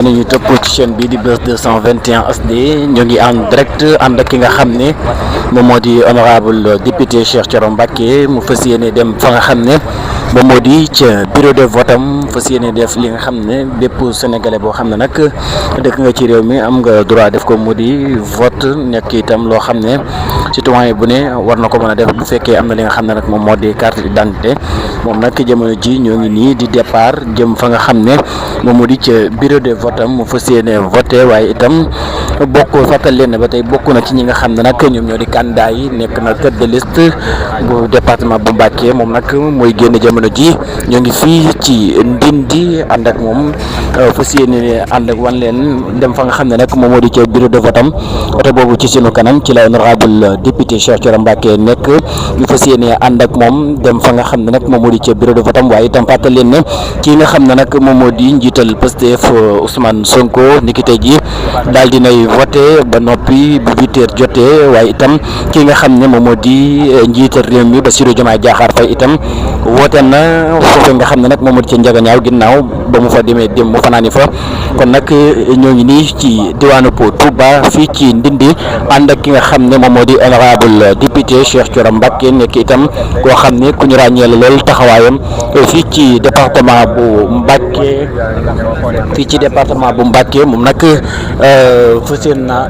nañu topp ci chaîne bi di Buzz 221 HD ñu ngi en direct ànd ak ki nga xam ne moom moo di honorable député Cheikh Thioro Mbacké mu fas yéene dem fa nga xam ne moom moo di ca bureau de vote am fas yéene def li nga xam ne bépp sénégalais boo xam ne nag dëkk nga ci réew mi am nga droit def ko mu di vote nekk itam loo xam ne citoyen bu ne war na ko mën a def bu fekkee am na li nga xam ne nag moom moo di carte d'identité moom nag jamono ji ñoo ngi nii di départ jëm fa nga xam ne moom moo di ca bureau de vote am mu fas yéene voté waaye itam bokk fàttal leen ba tey bokk na ci ñi nga xam ne nag ñoom ñoo di candidat yi nekk na tête de liste bu département bu Mbacké moom nag mooy génn jamono ji ñoo ngi fii ci Ndindi ànd ak moom fas yéene ànd ak wan leen dem fa nga xam ne nag moom moo di ca bureau de vote am oto boobu ci sunu kanam ci la honorable député Cheikh Thioro Mbacké nekk ñu fas yéene ànd ak moom dem fa nga xam ne nag moom moo di ca bureau de vote am waaye itam fàttal leen ne kii nga xam ne nag moom moo di njiital Pastef Ousmane Sonko niki tey ji daal dinay voté ba noppi bu 8h jotee waaye itam kii nga xam ne moom moo di njiital réew mi Bassirou Diomaye Diakhar Faye itam woote na foofu nga xam ne nag moom moo di ca Njagañaaw ginnaaw ba mu fa demee dem mu fanaani fa kon nag ñoo ngi nii ci diwaanu Touba fii ci Ndindi ànd ak ki nga xam ne moom moo di honorable député Cheikh Thioro Mbacké nekk itam koo xam ne ku ñu ràññee la lool taxawaayam fii ci département bu Mbacké moom nag fas yéene na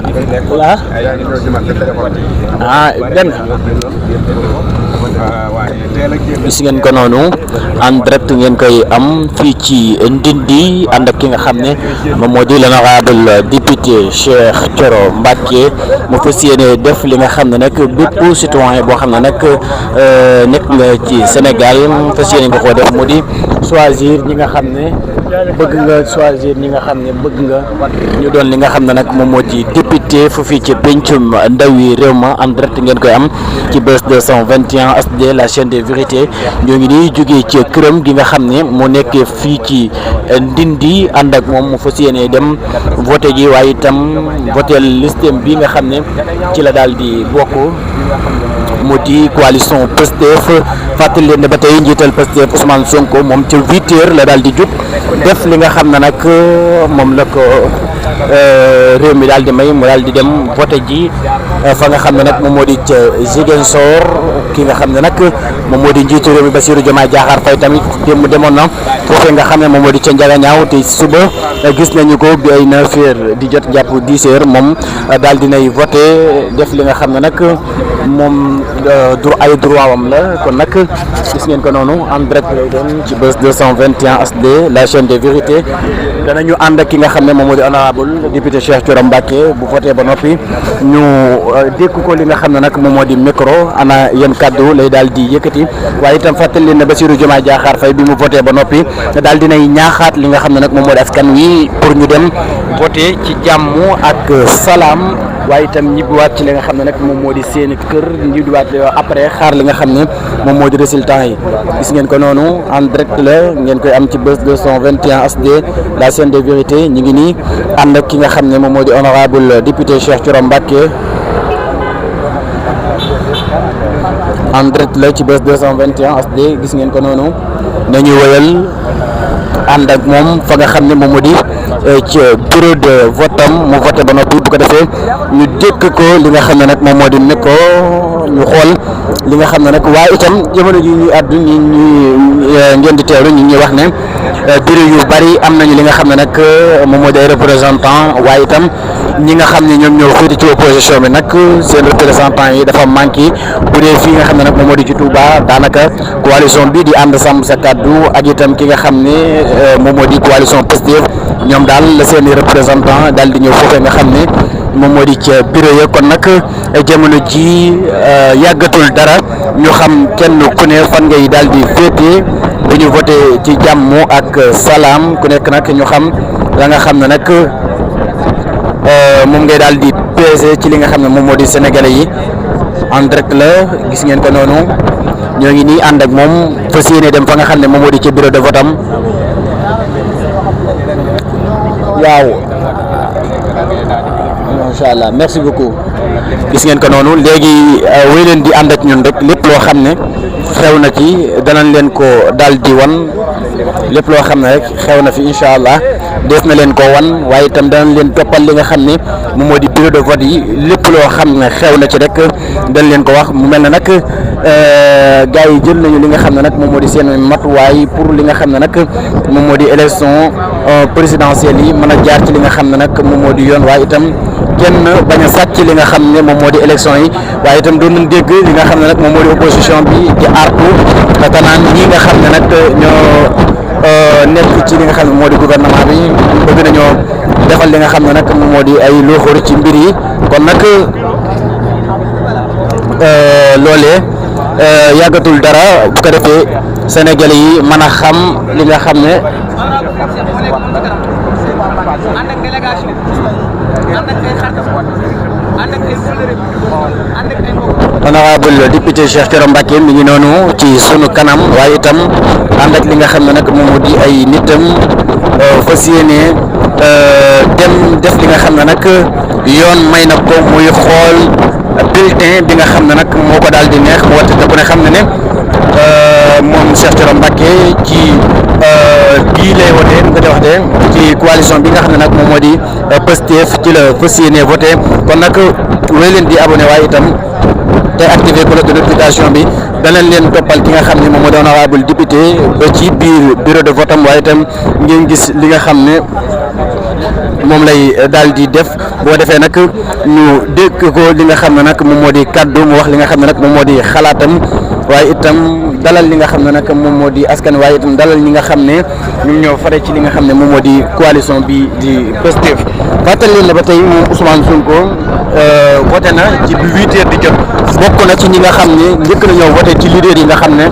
benn gis ngeen ko noonu en direct ngeen koy am fii ci Ndindi ànd ak ki nga xam ne moom moo di l'honorable député Cheikh Thioro Mbacké mu fas yéene def li nga xam ne nag bépp citoyen boo xam ne nag nekk nga ci Sénégal fas yéene nga koo def mu di choisir ñi nga xam ne bëgg nga ñu doon li nga xam ne nag moom moo ci député fu fii ci pencum ndawi réew ma en direct ngeen koy am ci Buzz 221 HD la chaîne des vérités ñoo ngi nii jógee ci këram gi nga xam ne moo nekkee fii ci Ndindi ànd ak moom mu fas yéene dem voté ji waaye itam voté listem bi nga xam ne ci la daal di bokk mu di coalition Pastef fàttali leen ne ba tey njiital Pastef Ousmane Sonko moom ci 8h la daal di jug def li nga xam ne nag moom la ko réew mi daal di may mu daal di dem voté ji fa nga xam ne nag moom moo di ca Ziguinchor ki nga xam ne nag moom moo di njiitu réew mi Bassirou Diomaye Diakhar Faye tamit démb demoon na foofee nga xam ne moom moo di ca Njagañaaw te suba gis nañu ko bi ay 9h di jot jàpp 10h moom daal dinay voté def li nga xam ne nag moom ay droit wam la kon nag gis ngeen ko noonu en direct lay doon ci Buzz 221 HD la chaîne des vérités danañu ànd ak ki nga xam ne moom moo di honorable député Cheikh Thioro Mbacké bu voté ba noppi ñu dékk ko li nga xam ne nag moom moo di micro ana yéen kaddu lay daal di yëkkati waaye itam fàttali leen ne Bassirou Diomaye Diakhar Faye bi mu voté ba noppi daal dinay ñaaxaat li nga xam ne nag moom moo di askan wi pour ñu dem voté ci jàmm ak salaam waaye itam ñibbiwaat ci li nga xam ne nag moom moo di seen kër ñibbiwaat après xaar li nga xam ne moom moo di résultat yi gis ngeen ko noonu en direct la ngeen koy am ci Buzz 221 HD la chaîne des vérités ñu ngi nii ànd ak ki nga xam ne moom moo di honorable député Cheikh Thioro Mbacké en direct la ci Buzz 221 HD gis ngeen ko noonu nañuy wëyal ànd ak moom fa nga xam ne moom moo di ci bureau de vote am mu voté ba noppi bu ko defee ñu dékk ko li nga xam ne nag moom moo di micro ñu xool li nga xam ne nag waaye itam jamono ji ñuy àddu ñi ngeen di teewlu ñi ñuy wax ne bureau yu bari am nañu li nga xam ne nag moom moo di ay représentant waaye itam ñi nga xam ne ñoom ñoo féete ci opposition bi nag seen représentant yi dafa manqué bu dee fii nga xam ne nag moom moo di ci Touba daanaka coalition bi di ànd sàmm sa kàddu ak itam ki nga xam ne moom moo di coalition Pastef ñoom daal la seen i représentant daal di ñëw foofee nga xam ne moom moo di ca bureau ya kon nag jamono ji yàggatul dara ñu xam kenn ku ne fan ngay daal di féete bu ñu voté ci jàmm ak salaam ku nekk nag ñu xam la nga xam ne nag moom ngay daal di peser ci li nga xam ne moom moo di sénégalais yi en direct la gis ngeen ko noonu ñoo ngi nii ànd ak moom fas yéene dem fa nga xam ne moom moo di ca bureau de vote am waaw macha allah merci beaucoup gis ngeen ko noonu léegi wéy leen di ànd ak ñun rek lépp loo xam ne xew na ci danañ leen ko daal di wan lépp loo xam ne rek xew na fi incha allah des na leen ko wan waaye itam danañ leen toppal li nga xam ne moom moo di bureau de vote yi lépp loo xam ne xew na ci rek dañ leen ko wax mu mel ne nag gars yi jël nañu li nga xam ne nag moom moo di seen matuwaay pour li nga xam ne nag moom moo di élection présidentielle yi mën a jaar ci li nga xam ne nag moom moo di yoon waaye itam kenn bañ a sàcc li nga xam ne moom moo di élection yi waaye itam doon nañ dégg li nga xam ne nag moom moo di opposition bi di artu tanaan ñi nga xam ne nag ñoo nekk ci li nga xam ne moo di gouvernement bi bëgg nañoo defal li nga xam ne nag moom moo di ay looxoor ci mbir yi kon nag loolee yàggatul dara bu ko defee Sénégalais yi mën a xam li nga xam ne honorable député Cheikh Thioro Mbacké mi ngi noonu ci sunu kanam waaye itam ànd ak li nga xam ne nag moom moo di ay nitam fas yéene dem def li nga xam ne nag yoon may na ko muy xool bulletin bi nga xam ne nag moo ko daal di neex wante te ku ne xam ne ne moom Cheikh Thioro Mbacké ci bii lay voté nga wax de ci coalition bi nga xam ne nag moom moo di Pastef ci la fas yéene voté kon nag wéy leen di abonné waaye itam te activé cloche de notification bi danañ leen toppal ki nga xam ne moom moo doon honorable député ba ci biir bureau de vote am waaye itam ngeen gis li nga xam ne moom lay daal di def boo defee nag ñu dégg ko li nga xam ne nag moom moo di kaddu mu wax li nga xam ne nag moom moo di xalaatam waaye itam dalal li nga xam ne nag moom moo di askan waaye itam dalal ñi nga xam ne ñoom ñoo fare ci li nga xam ne moom moo di coalition bi di Pastef fàttali leen ne ba tey moom Ousmane Sonko voté na ci bi 8 heures di jot bokk na ci ñi nga xam ne njëkk nañoo voté ci leader yi nga xam ne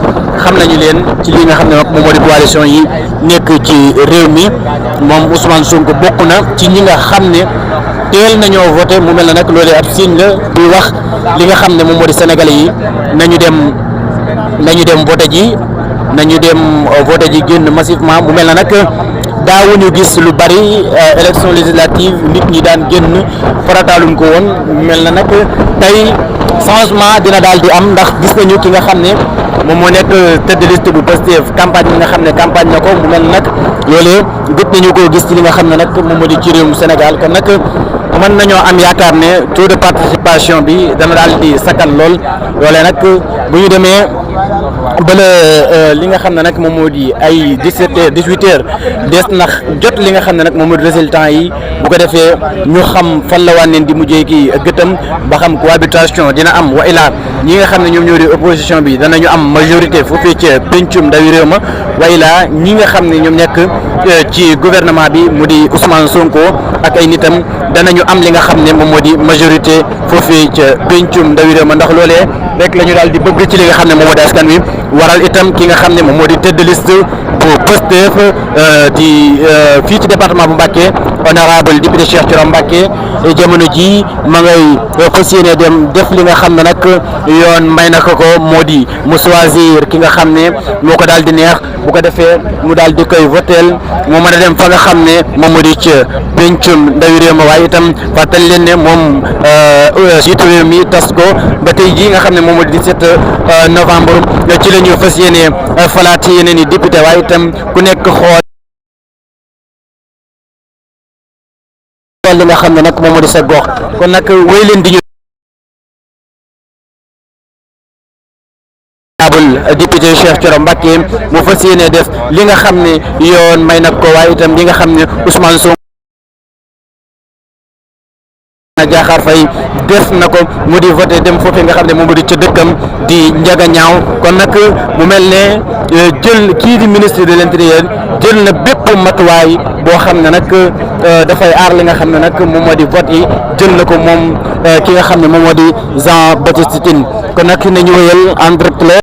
xam nañu leen ci li nga xam ne nag moom moo di coalition yi nekk ci réew mi moom Ousmane Sonko bokk na ci ñi nga xam ne teel nañoo voté mu mel na nag loolee ab signe la buy wax li nga xam ne moom moo di sénégalais yi nañu dem voté ji génn massivement mu mel na nag daawuñu gis lu bari élection législative nit ñi daan génn farataaluñ ko woon mu mel na nag tey changement dina daal di am ndax gis nañu ki nga xam ne moom moo nekk tête de liste bu Pastef campagne bi nga xam ne campagne na ko mu mel nag loolee gëj nañu koo gis ci li nga xam ne nag moom moo di ci réewum Sénégal kon nag mën nañoo am yaakaar ne taux de participation bi dana daal di sakkan lool loolee nag bu ñu demee ba li nga xam ne nag moom moo di ay 17 heures 18 heures des nax jot li nga xam ne nag moom moo di résultat yi bu ko defee ñu xam fan la wànneen di mujjee kii gëtam ba xam cohabitation dina am wa ilaa ñi nga xam ne ñoom ñoo di opposition bi danañu am majorité foofee ca pencum ndawi réew ma wa ilaa ñi nga xam ne ñoom nekk ci gouvernement bi mu di Ousmane Sonko ak ay nitam danañu am li nga xam ne moom moo di majorité foofee ca pencum ndawi réew ma ndax loolee rek la ñu daal di bëgg ci li nga xam ne moom moo di askan wi waral itam ki nga xam ne moom moo di tête de liste bu Pastef di fii ci département bu Mbacké honorable député Cheikh Thioro Mbacké jamono ji ma ngay fas yéene dem def li nga xam ne nag yoon may na ko moo di mu choisir ki nga xam ne moo ko daal di neex bu ko defee mu daal di koy voteel moo mën a dem fa nga xam ne moom moo di ca pencum ndawi réew ma waaye itam fàttali leen ne moom jiitu réew mi tas ko ba tey jii nga xam ne moom moo di 17 novembre ci la ñu fas yéene falaat ci yeneen i député waaye itam ku nekk xool li nga xam ne nag moom moo di sa gox kon nag wéy leen di ñu député Cheikh Thioro Mbacké mu fas yéene def li nga xam ne yoon may nag ko waaye itam li nga xam ne Ousmane Sonko Diakhar Faye def na ko mu di voté dem foofee nga xam ne moom di ca dëkkam di Ndiaga Ñaaw kon nag mu mel ne jël kii di ministre de l'intérieur jël na bépp matuwaay boo xam ne nag dafay aar li nga xam ne nag moom moo di vote yi jël na ko moom ki nga xam ne moom moo di Jean Baptiste Tine kon nag nañu wéyal en direct la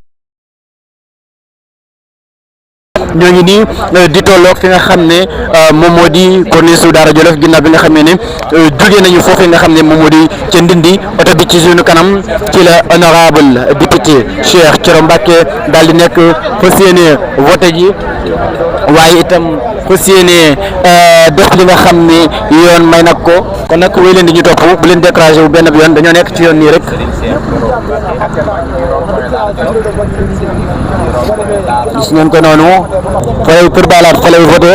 ñoo ngi nii di tolloog fi nga xam ne moom moo di corniche su Daara Jolof ginnaaw bi nga xam ne jógee nañu foofu nga xam ne moom moo di ca Ndindi oto bi ci suñu kanam ci la honorable député Cheikh Thioro Mbacké daal di nekk fas yéene voté ji waaye itam fas yéene def li nga xam ne yoon may nag ko kon nag wéy leen di ñu topp bu leen découragé wu benn bi yoon dañoo nekk ci yoon nii rek. gis ngeen ko noonu fay Kër Baylaat fa lay voté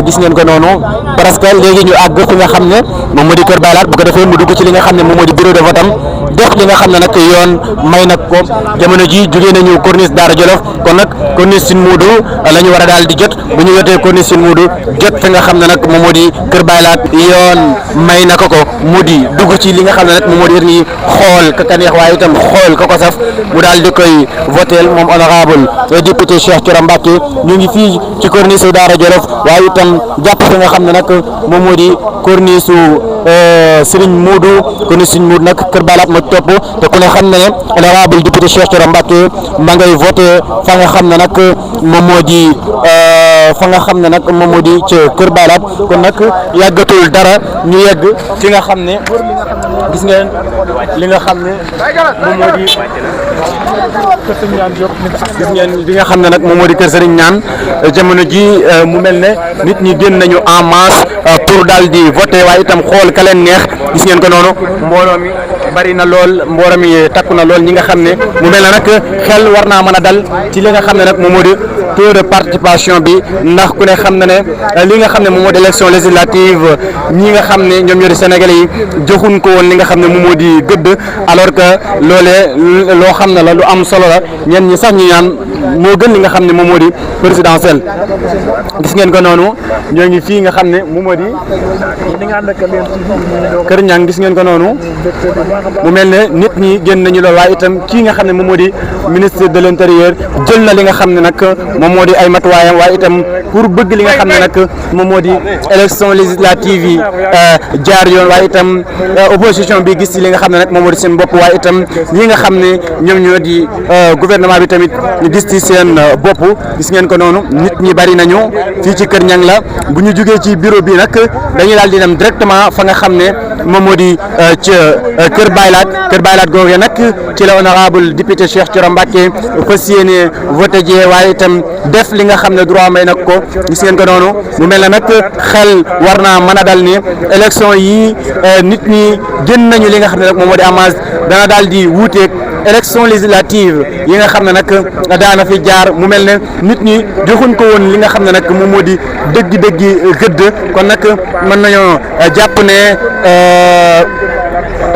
gis ngeen ko noonu parce que léegi ñu àgg fi nga xam ne moom moo di Kër Baylaat bu ko defee mu dugg ci li nga xam ne moom moo di bureau de vote am def li nga xam ne nag yoon may nag ko jamono ji jógee nañu corniche Daara Jolof kon nag corniche Sine Moudou la ñu war a daal di jot bu ñu jotee corniche Sine Moudou jot fi nga xam ne nag moom moo di Kër Baylaat yoon may na ko mu di dugg ci li nga xam ne nag moom moo di nii xool ka neex waaye itam xool ko saf mu daal di koy votel moom honorable député Cheikh Thioro Mbacké ñu ngi fii ci corniche Daara Jolof waaye itam jàpp fi nga xam ne nag moom moo di corniche Serigne Moudou corniche Serigne Moudou nag Kër Baylaat ma topp te ku ne xam ne honorable député Cheikh Thioro Mbacké ma ngay voté fa nga xam ne nag moom moo di ca Kër Baylaat kon nag yàggatul dara ñu yegg fi nga xam ne gis ngeen li nga xam ne moom moo di kër Serigne Niane Diop gis ngeen li nga xam ne nag moom moo di kër Serigne Niane jamono ji mu mel ne nit ñi génn nañu en masse pour daal di voté waaye itam xool ka leen neex gis ngeen ko noonu mbooloo mi bari na lool mbooloo mi takku na lool ñi nga xam ne mu mel ne nag xel war naa mën a dal ci li nga xam ne nag moom moo di taux de participation bi ndax ku ne xam na ne li nga xam ne moom moo di élection législative ñi nga xam ne ñoom ñoo di Sénégalais yi joxuñ ko woon li nga xam ne moom moo di gëdd alors que loolee loo xam ne la lu am solo la ñenn ñi sax ñu ñaan moo gën li nga xam ne moom moo di présidentielle gis ngeen ko noonu ñoo ngi fii nga xam ne moom moo di Kër Niang gis ngeen ko noonu mu mel ne nit ñi génn nañu lool waaye itam kii nga xam ne moom moo di ministre de l'intérieur jël na li nga xam ne nag moom moo di ay matuwaayam waaye itam pour bëgg li nga xam ne nag moom moo di élection législative yi jaar yoon waaye itam opposition bi gis ci li nga xam ne nag moom moo di seen bopp waaye itam ñi nga xam ne ñoom ñoo di gouvernement bi tamit gis ci seen bopp gis ngeen ko noonu nit ñi bari nañu fii ci Kër Niang la bu ñu jógee ci bureau bi nag dañuy daal di dem directement fa nga xam ne moom moo di ca Kër Baylaat googee nag ci la honorable député Cheikh Thioro Mbacké fas yéene voté jee waaye itam def li nga xam ne droit may nag ko gis ngeen ko noonu mu mel ne nag xel war naa mën a dal ni élection yi nit ñi génn nañu li nga xam ne nag moom moo di amage dana daal di wuuteeg élection législative yi nga xam ne nag daana fi jaar mu mel ne nit ñi joxuñ ko woon li nga xam ne nag moom moo di dëgg-dëgg gëdd kon nag mën nañoo jàpp ne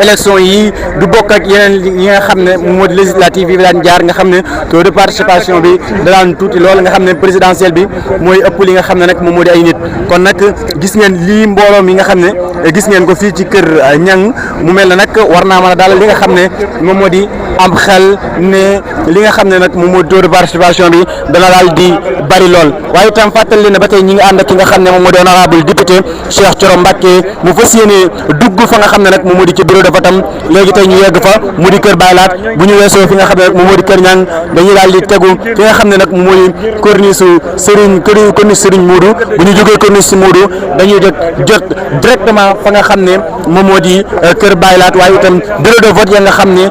élection yi du bokk ak yeneen yi nga xam ne moom moo di législative yi daan jaar nga xam ne taux de participation bi da daan tuuti lool nga xam ne présidentielle bi mooy ëpp li nga xam ne nag moom moo di ay nit kon nag gis ngeen lii mbooloo mi nga xam ne gis ngeen ko fii ci Kër Niang mu mel ne nag war naa mën a daal li nga xam ne moom moo di am xel ne li nga xam ne nag moom moo di taux de participation bi dana daal di bari lool waaye itam fàttali leen ne ba tey ñi ngi ànd ak ki nga xam ne moom moo di honorable député Cheikh Thioro Mbacké mu fas yéene dugg fa nga xam ne nag moom moo di ci bureau de vote am léegi tey ñu yegg fa mu di Kër Baylaat bu ñu weesoo fi nga xam ne nag moom moo di Kër Niang dañuy daal di tegu fi nga xam ne nag moom moo di corniche Serigne Moudou bu ñu jógee corniche Moudou dañuy jot directement fa nga xam ne moom moo di Kër Baylaat waaye itam bureau de vote ya nga xam ne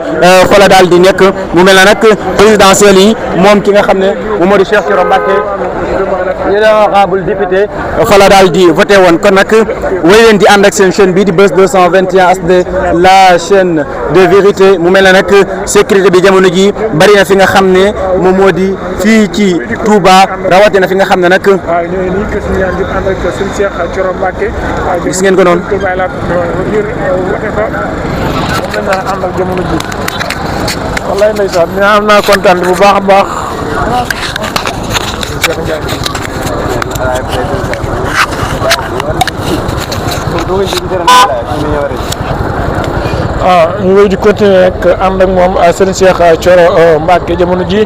fa la daal di nekk mu mel na nag présidentielle yi moom ki nga xam ne moom moo di Cheikh Thioro Mbacké honorable député fa la daal di voté woon kon nag way leen di ànd ak seen chaîne bi di Buzz 221 HD la chaîne de vérité mu mel na nag sécurité bi jamono ji bari na fi nga xam ne moom moo di fii ci Touba rawatina fi nga xam ne nag gis ngeen ko noonu wallaay ndeysaan mi am naa kontaan bu baax a baax ñu wéy di continuer rek ànd ak moom Serigne Cheikh Thioro Mbacké jamono ji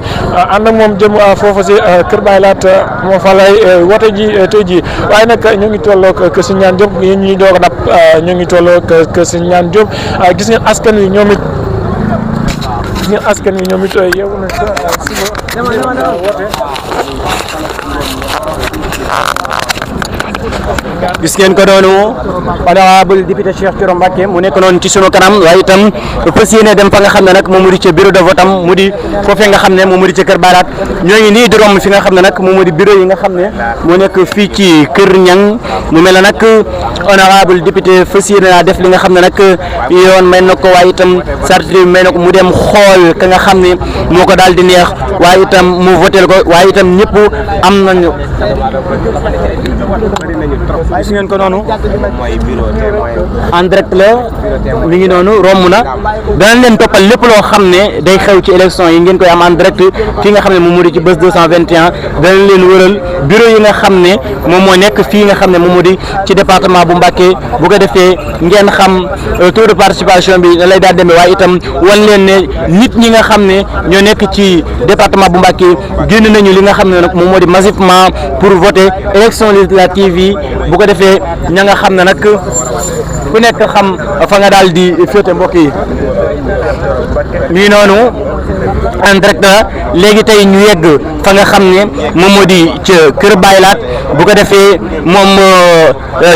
ànd ak moom jëm foofu si Kër Baylaat moo fa lay wote ji tey ji waaye nag ñu ngi tolloog kër Serigne Niane Diop yi ñuy doog a dab ñu ngi tolloog kër Serigne Niane Diop gis ngeen askan wi ñoom it yeewu na suba wote gis ngeen ko noonu honorable député Cheikh Thioro Mbacké mu nekk noonu ci sunu kanam waaye itam fas yéene dem fa nga xam ne nag moom mu di ca bureau de vote am mu di foofee nga xam ne moom mu di ca Kër Baaraat ñoo ngi nii di romb fi nga xam ne nag moom mu di bureau yi nga xam ne moo nekk fii ci Kër Ñang mu mel ne nag honorable député fas yéene naa def li nga xam ne nag yoon may na ko waaye itam sartiri may na ko mu dem xool ka nga xam ne moo ko daal di neex waaye itam mu votel ko waaye itam ñëpp am nañu gis ngeen ko noonu en direct la mi ngi noonu romb na danañ leen toppal lépp loo xam ne day xew ci élection yi ngeen koy am en direct fii nga xam ne moom moo di ci bés 221 danañ leen wëral bureau yi nga xam ne moom moo nekk fii nga xam ne moom moo di ci département bu Mbacké bu ko defee ngeen xam taux de participation bi da lay daal demee waaye itam wan leen ne nit ñi nga xam ne ñoo nekk ci département bu Mbacké génn nañu li nga xam ne nag moom moo di massivement pour voter élection législative yi bu ko defee ña nga xam ne nag ku nekk xam fa nga daal di féete mbokk yi mii noonu en direct la léegi tey ñu yegg fa nga xam ne moom moo di ca Kër Baylaat bu ko defee moom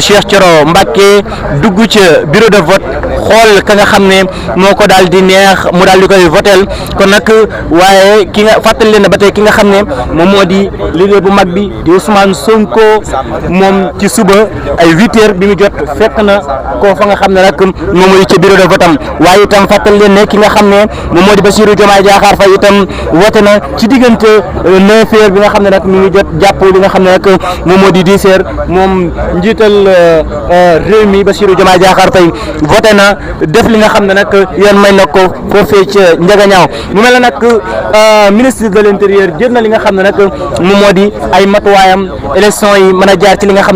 Cheikh Thioro Mbacké dugg ca bureau de vote xool ka nga xam ne moo ko daal di neex mu daal di koy votel kon nag waaye ki nga fàttali leen ba tey ki nga xam ne moom moo di leader bu mag bi di Ousmane Sonko moom ci suba ay 8h bi mu jot fekk na ko fa nga xam ne nag moom moo di ca bureau de vote am waaye itam fàttali leen ne ki nga xam ne moom moo di Bassirou Diomaye Diakhar Faye itam wote na ci diggante 9h bi nga xam ne nag mi ngi jot jàpp li nga xam ne nag moom moo di 10h moom njiital réew mi Bassirou Diomaye Diakhar Faye voté na def li nga xam ne nag yoon may na ko foofee ca Ndiaganiao mu mel ne nag ministre de l'intérieur jël na li nga xam ne nag moom moo di ay matuwaayam élection yi mën a jaar ci li nga xam ne